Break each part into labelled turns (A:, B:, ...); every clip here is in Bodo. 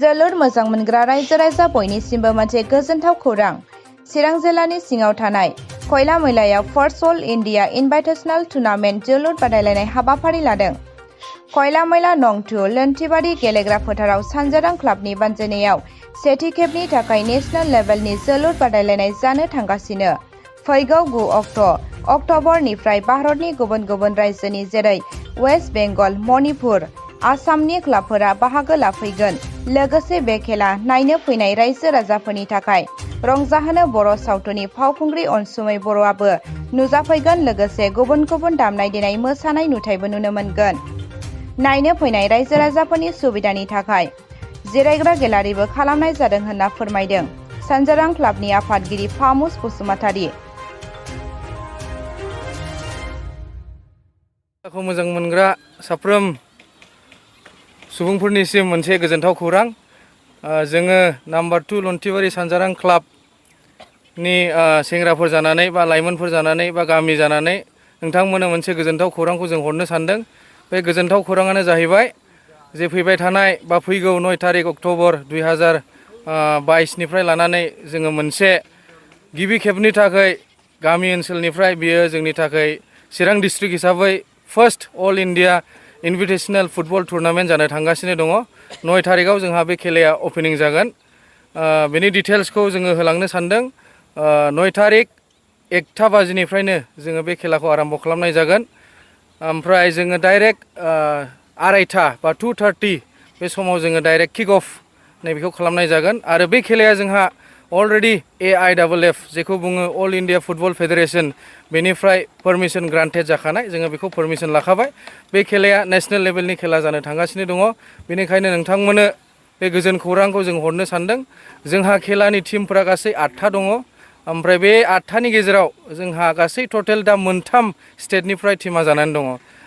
A: जोलुर मोजां मोनग्रा रायजो राजा बयनिसिमबो मोनसे गोजोनथाव खौरां। चिरां जिल्लानि सिङाव थानाय खयला मैलायाव फार्स्ट अल इन्डिया इनभाइटेशनल टुर्नामेन्ट जोलुर बादायलायनाय हाबाफारि लादों। खयला मैला नं 2 लोन्थिबारि गेलेग्रा फोथाराव सानजारां क्लाबनि बानजायनायाव सेथि खेबनि थाखाय नेशनेल लेभेलनि जोलुर बादायलायनाय जानो थांगासिनो। फैगौ 9 अक्ट'बरनिफ्राय भारतनि गुबुन गुबुन रायजोनि जेरै वेस्ट बेंगल, मणिपुर, आसामनि क्लाबफोरा बाहागो लाफैगोन। लोगोसे बे खेला नायनो फैनाय रायजो राजाफोरनि थाखाय रंजाहोनो बर' सावथुननि फावखुंग्रि अनसुमै बर'आबो नुजाफैगोन। लोगोसे गुबुन गुबुन दामनाय देनाय मोसानाय नुथायबो नुनो मोनगोन। नायनो फैनाय रायजो राजाफोरनि सुबिदानि थाखाय जिरायग्रा गेलारिबो खालामनाय जादों होनना फोरमायदों सानजारां क्लाबनि आफादगिरि फामुस बसुमतारी।
B: मोजां मोनग्रा साफ्रोम सुबुंफोरनिसिम मोनसे गोजोनथाव खौरां। जोङो नाम्बार 2 लन्थिबारि सानजारां क्लाबनि सेंग्राफोर जानानै बा लाइमोनफोर जानानै बा गामि जानानै नोंथांमोननो मोनसे गोजोनथाव खौरांखौ जों हरनो सानदों। बे गोजोनथाव खौराङानो जाहैबाय जे फैबाय थानाय बा फैगौ 9 तारिख अक्ट'बर 2022निफ्राय लानानै जोङो मोनसे गिबि खेबनि थाखाय गामि ओनसोलनिफ्राय बियो जोंनि थाखाय चिरां डिस्ट्रिक्ट हिसाबै first all India invitational football tournament जानो थांगासिनो दङ। 9 तारिखआव जोंहा बे खेलाया अपेनिं जागोन। बेनि डिटेल्सखौ जोङो होलांनो सानदों। 9 तारिख 1टा बाजिनिफ्रायनो जोङो बे खेलाखौ आराम्भ खालामनाय जागोन। ओमफ्राय जोङो डाइरेक्ट 2:30 बा 2:30 बे समाव जोङो डाइरेक्ट किक अफ नैबेखौ खालामनाय जागोन। आरो बे खेलाया जोंहा अलरेडि AIFF जेखौ बुङो अल इन्डिया फुटबल फेडारेसन बेनिफ्राय पारमिसन ग्रान्टेड जाखानाय। जोङो बेखौ पारमिसन लाखाबाय। बे खेलाया नेशनेल लेभेलनि खेला जानो थांगासिनो दङ। बेनिखायनो नोंथांमोननो बे गोजोन खौरांखौ जों हरनो सानदों। जोंहा खेलानि टिमफोरा गासै 8था दङ। ओमफ्राय बे 8थानि गेजेराव जोंहा गासै टटेल दा 3 स्टेटनिफ्राय टिमा जानानै दङ।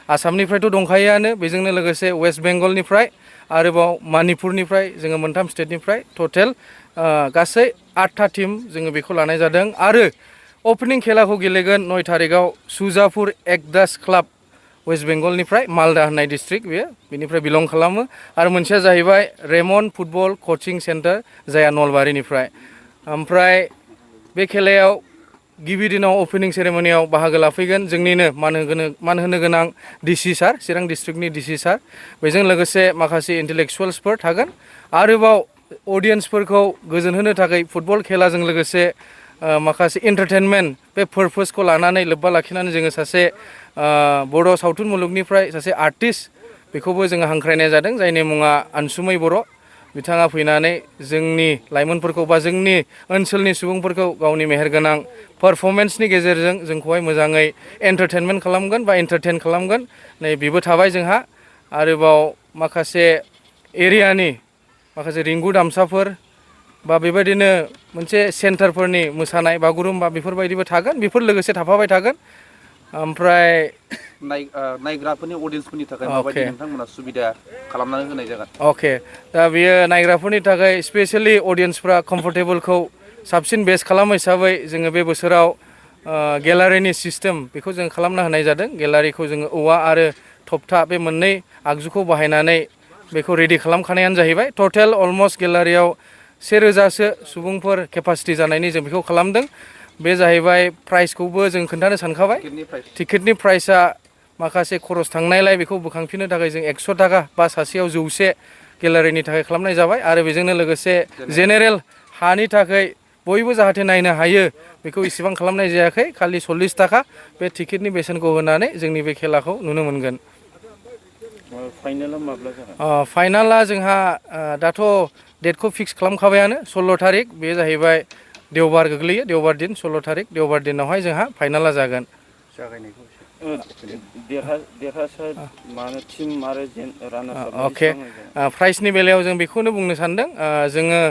B: आसामनिफ्रायथ' दंखायोआनो, बेजोंनो लोगोसे वेस्ट बेंगलनिफ्राय आरोबाव मणिपुरनिफ्राय जोङो 3 स्टेटनिफ्राय टटेल गासै 8था टिम जोङो बेखौ लानाय जादों। आरो अपेनिं खेलाखौ गेलेगोन 9 तारिखआव सुजापुर एकदास क्लाब वेस्ट बेंगलनिफ्राय, मालदा होननाय डिस्ट्रिक्ट बेनिफ्राय बिलं खालामो। आरो मोनसेया जाहैबाय रेमन फुटबल कचिं सेन्टार जायहा नलबारिनिफ्राय। ओमफ्राय बे खेलायाव गिबि दिनाव अपेनिं सेरेमनियाव बाहागो लाफैगोन जोंनिनो मान होनो गोनां डिसि सार, चिरां डिस्ट्रिक्टनि डिसि सार। बेजों लोगोसे माखासे इन्टेलेक्सुवेल्सफोर थागोन। आरोबाव अडियेन्सफोरखौ गोजोन होनो थाखाय फुटबल खेलाजों लोगोसे माखासे एन्टारटेनमेन्ट बे पारपसखौ लानानै लोब्बा लाखिनानै जोङो सासे बर' सावथुन मुलुगनिफ्राय सासे आर्टिस्ट बेखौबो जोङो हांख्रायनाय जादों जायनि मुङा अनसुमै बर'। बिथाङा फैनानै जोंनि लाइमोनफोरखौ बा जोंनि ओनसोलनि सुबुंफोरखौ गावनि मेहेरगोनां पारफरमेन्सनि गेजेरजों जोंखौहाय मोजाङै एन्टारटेनमेन्ट खालामगोन बा एन्टारटेन खालामगोन। नै बेबो थाबाय जोंहा। आरोबाव माखासे एरियानि माखासे रिंगु दामसाफोर बा बेबायदिनो मोनसे सेन्टारफोरनि मोसानाय बागुरुम्बा बेफोरबायदिबो थागोन। बेफोर लोगोसे थाफाबाय थागोन। ओमफ्राय
C: नायग्राफोरनि अडियेन्सफोरनि थाखाय माबायदि नोंथांमोना सुबिदा खालामनानै होनाय जागोन?
B: दा बियो नायग्राफोरनि थाखाय स्पेसियेलि अडियेन्सफ्रा कम्फर्टेबलखौ साबसिन बेस्ट खालामो हिसाबै जोङो बे बोसोराव गेलारिनि सिस्टेम बेखौ जों खालामना होनाय जादों। गेलारिखौ जोङो औवा आरो थप्था बे मोननै आगजुखौ बाहायनानै बेखौ रेडि खालामखानायानो जाहैबाय। टटेल अलमस्ट गेलारियाव 1000सो सुबुंफोर केपासिटि जानायनि जों बेखौ खालामदों। बे जाहैबाय प्राइसखौबो जों खोन्थानो सानखाबाय। टिकेटनि प्राइसा माखासे खरस थांनायलाय बेखौ बोखांफिननो थाखाय जों 100 थाखा बा सासेयाव 100 गेलारिनि थाखाय खालामनाय जाबाय। आरो बेजोंनो लोगोसे जेनेरेल हानि थाखाय बयबो जाहाथे नायनो हायो बेखौ इसेबां खालामनाय जायाखै। खालि 40 थाखा बे टिकेटनि बेसेनखौ होनानै जोंनि बे खेलाखौ नुनो मोनगोन।
C: फाइनाला माब्ला जागोन?
B: फाइनाला जोंहा दाथ' डेटखौ फिक्स खालामखाबायानो 16 तारिख। बे जाहैबाय देवबार गोग्लैयो, देवबार दिन 16 तारिख। देवबार दिनावहाय जोंहा फाइनाला जागोन।
C: जागायनायखौ देरहासार माने टिम आरो रानार्स आप
B: प्राइजनि बेलायाव जों बेखौनो बुंनो सानदों। जोङो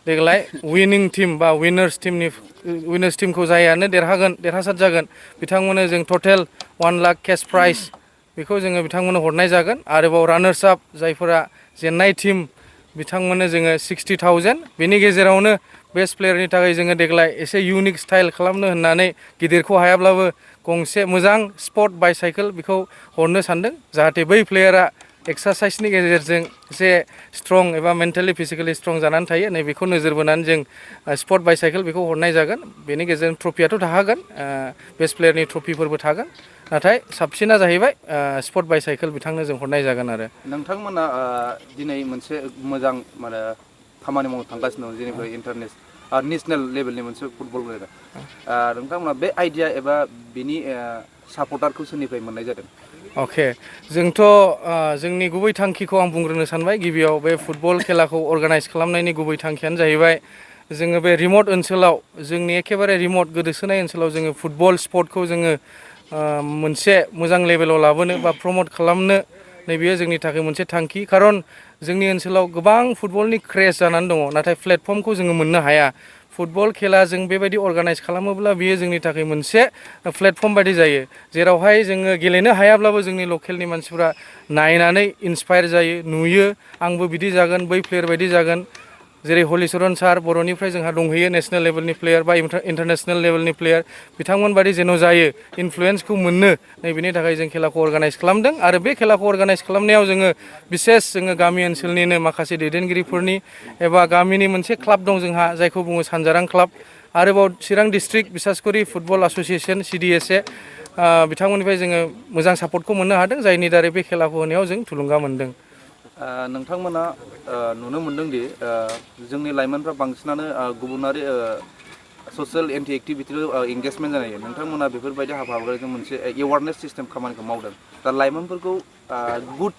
B: देग्लाय विनिं टिम बा विनार्स टिमखौ जायानो देरहासार जागोन बिथांमोननो जों टटेल 1 लाख केस प्राइज बेखौ जोङो बिथांमोननो हरनाय जागोन। आरोबाव रानार्स आप जायफोरा जेननाय टिम बिथांमोननो जोङो 60,000। बेनि गेजेरावनो बेस्ट प्लेयारनि थाखाय जोङो देग्लाय एसे इउनिक स्टाइल खालामनो होननानै गिदिरखौ हायाब्लाबो गंसे मोजां स्पर्ट बाइसाइकेल बेखौ हरनो सानदों जाहाथे बै प्लेयारा एक्सारसाइसनि गेजेरजों एसे स्ट्रं एबा मेन्टेलि फिजिकेलि स्ट्रं जानानै थायो नैबेखौ नोजोर बोनानै जों स्पर्ट बाइसाइकेल बेखौ हरनाय जागोन बेनि गेजेरजों ट्रफियाथ' थाखागोन बेस्ट प्लेयारनि ट्रफिफोरबो थागोन नाथाय साबसिना जाहैबाय स्पर्ट बाइसाइकेल बिथांनो जों हरनाय जागोन आरो
C: नोंथांमोना दिनै मोनसे मोजां माने खामानि मावनो थांगासिनो दं जेनिफ्राय नेसनेल लेभेलनि मोनसे फुटबल गेलेग्रा नोंथांमोना बे आइडिया एबा बिनि सापर्टारखौ सोरनिफ्राय मोननाय जादों
B: अके जोंथ' जोंनि गुबै थांखिखौ आं बुंग्रोनो सानबाय गिबियाव बे फुटबल खेलाखौ अर्गानाइज खालामनायनि गुबै थांखियानो जाहैबाय जोङो बे रिमट ओनसोलाव जोंनि एखेबारे रिमट गोदोसोनाय ओनसोलाव जोङो फुटबल स्पर्टखौ जोङो मोनसे मोजां लेभेलाव लाबोनो बा प्रमट खालामनो नैबेयो जोंनि थाखाय मोनसे थांखि खारन जोंनि ओनसोलाव गोबां फुटबलनि क्रेज जानानै दङ नाथाय प्लेटफर्मखौ जोङो मोननो हाया फुटबल खेला जों बेबायदि अर्गानाइज खालामोब्ला बियो जोंनि थाखाय मोनसे प्लेटफर्म बायदि जायो जेरावहाय जोङो गेलेनो हायाब्लाबो जोंनि लकेलनि मानसिफ्रा नायनानै इन्सपायार जायो नुयो आंबो बिदि जागोन बै प्लेयार बायदि जागोन जेरै हलिचरन सार बर'निफ्राय जोंहा दंहैयो नेसनेल लेभेलनि प्लेयार बा इन्टारनेसनेल लेभेलनि प्लेयार बिथांमोन बायदि जेन' जायो इनफ्लुयेन्सखौ मोननो नैबेनि थाखाय जों खेलाखौ अर्गानाइज खालामदों आरो बे खेलाखौ अर्गानाइज खालामनायाव जोङो बिसेस जोङो गामि ओनसोलनिनो माखासे दैदेनगिरिफोरनि एबा गामिनि मोनसे क्लाब दं जोंहा जायखौ बुङो सानजारां क्लाब आरोबाव चिरां डिस्ट्रिक्ट बिसासकरि फुटबल एस'सियेसन CDSA बिथांमोननिफ्राय जोङो मोजां सापर्टखौ मोननो हादों जायनि दारै बे खेलाखौ होनायाव जों थुलुंगा मोनदों
C: नोंथांमोना नुनो मोनदोंदि जोंनि लाइमोनफ्रा बांसिनानो गुबुनारि ससियेल एन्टि एक्टिभिटियाव एंगेजमेन्ट जानाय नोंथांमोना बेफोरबायदि हाबाफारिजों मोनसे एवारनेस सिस्टेम खामानिखौ मावदों दा लाइमोनफोरखौ गुड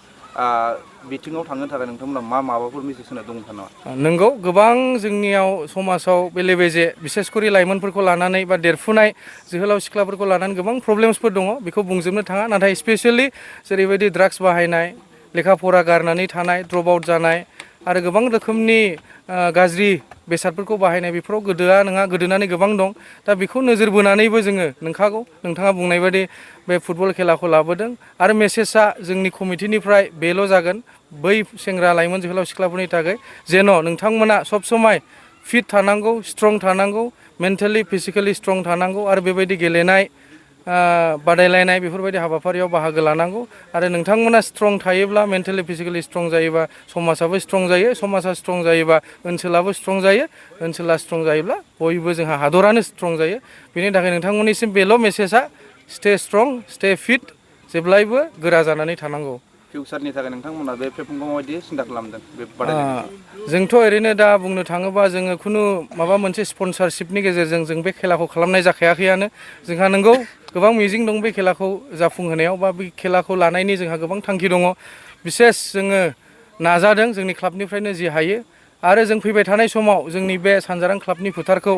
C: बिथिङाव थांनो थाखाय नोंथांमोना माबाफोर मेसेज होनो दं नामा
B: नंगौ गोबां जोंनियाव समाजाव बेले बेजे बिसेसकरि लाइमोनफोरखौ लानानै बा देरफुनाय जोहोलाव सिख्लाफोरखौ लानानै गोबां प्रब्लेम्सफोर दङ बेखौ बुंजोबनो थाङा नाथाय स्पेसियेलि जेरैबायदि ड्राग्स बाहायनाय लेखा फरा गारनानै थानाय ड्रप आउट जानाय आरो गोबां रोखोमनि गाज्रि बेसादफोरखौ बाहायनाय बेफोराव गोदोनानै गोबां दं दा बेखौ नोजोर बोनानैबो जोङो नंखागौ नोंथाङा बुंनाय बायदि बे फुटबल खेलाखौ लाबोदों आरो मेसेजआ जोंनि कमिटिनिफ्राय बेल' जागोन बै सेंग्रा लाइमोन जोहोलाव सिख्लाफोरनि थाखाय जेन' नोंथांमोना सब समाय फिट थानांगौ स्ट्रं थानांगौ मेन्टेलि फिजिकेलि स्ट्रं थानांगौ आरो बेबायदि गेलेनाय बादायलायनाय बेफोरबायदि हाबाफारियाव बाहागो लानांगौ आरो नोंथांमोना स्ट्रं थायोब्ला मेन्टेलि फिजिकेलि स्ट्रं जायोबा समाजाबो स्ट्रं जायो समाजा स्ट्रं जायोबा ओनसोलाबो स्ट्रं जायो ओनसोला स्ट्रं जायोब्ला बयबो जोंहा हादरानो स्ट्रं जायो बेनि थाखाय नोंथांमोननिसिम बेल' मेसेजआ स्टे स्ट्रं स्टे फिट जेब्लायबो गोरा जानानै थानांगौ
C: फिउचारनि थाखाय नोंथांमोना बे प्लेटफर्मखौ माबायदि सिन्था खालामदों बे बादायलायनायखौ
B: जोंथ' ओरैनो दा बुंनो थाङोबा जोङो खुनु माबा मोनसे स्पन्सारशिपनि गेजेरजों जों बे खेलाखौ खालामनाय जाखायाखैयानो जोंहा नंगौ गोबां मिजिं दं बे खेलाखौ जाफुंहोनायाव बा बे खेलाखौ लानायनि जोंहा गोबां थांखि दङ बिसेस जोङो नाजादों जोंनि क्लाबनिफ्रायनो जि हायो आरो जों फैबाय थानाय समाव जोंनि बे सानजारां क्लाबनि फोथारखौ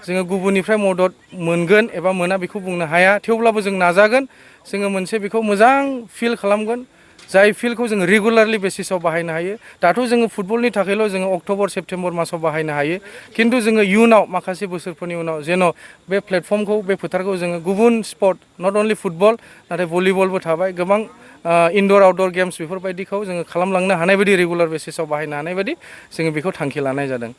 B: जोङो गुबुननिफ्राय मदद मोनगोन एबा मोना बेखौ बुंनो हाया थेवब्लाबो जों नाजागोन जोङो मोनसे बेखौ मोजां फिल खालामगोन जाय फिल्डखौ जोङो रेगुलारलि बेसिसाव बाहायनो हायो दाथ' जोङो फुटबलनि थाखायल' जोङो अक्ट'बर सेप्तेम्बर मासाव बाहायनो हायो खिन्थु जोङो इयुनाव माखासे बोसोरफोरनि उनाव जेन' बे प्लेटफर्मखौ बे फोथारखौ जोङो गुबुन स्पर्ट नट अनलि फुटबल नाथाय भलिबलबो थाबाय गोबां इनड'र आउटड'र गेम्स बेफोरबायदिखौ जोङो खालामलांनो हानाय बायदि रेगुलार बेसिसाव बाहायनो हानाय बायदि जोङो बेखौ थांखि लानाय जादों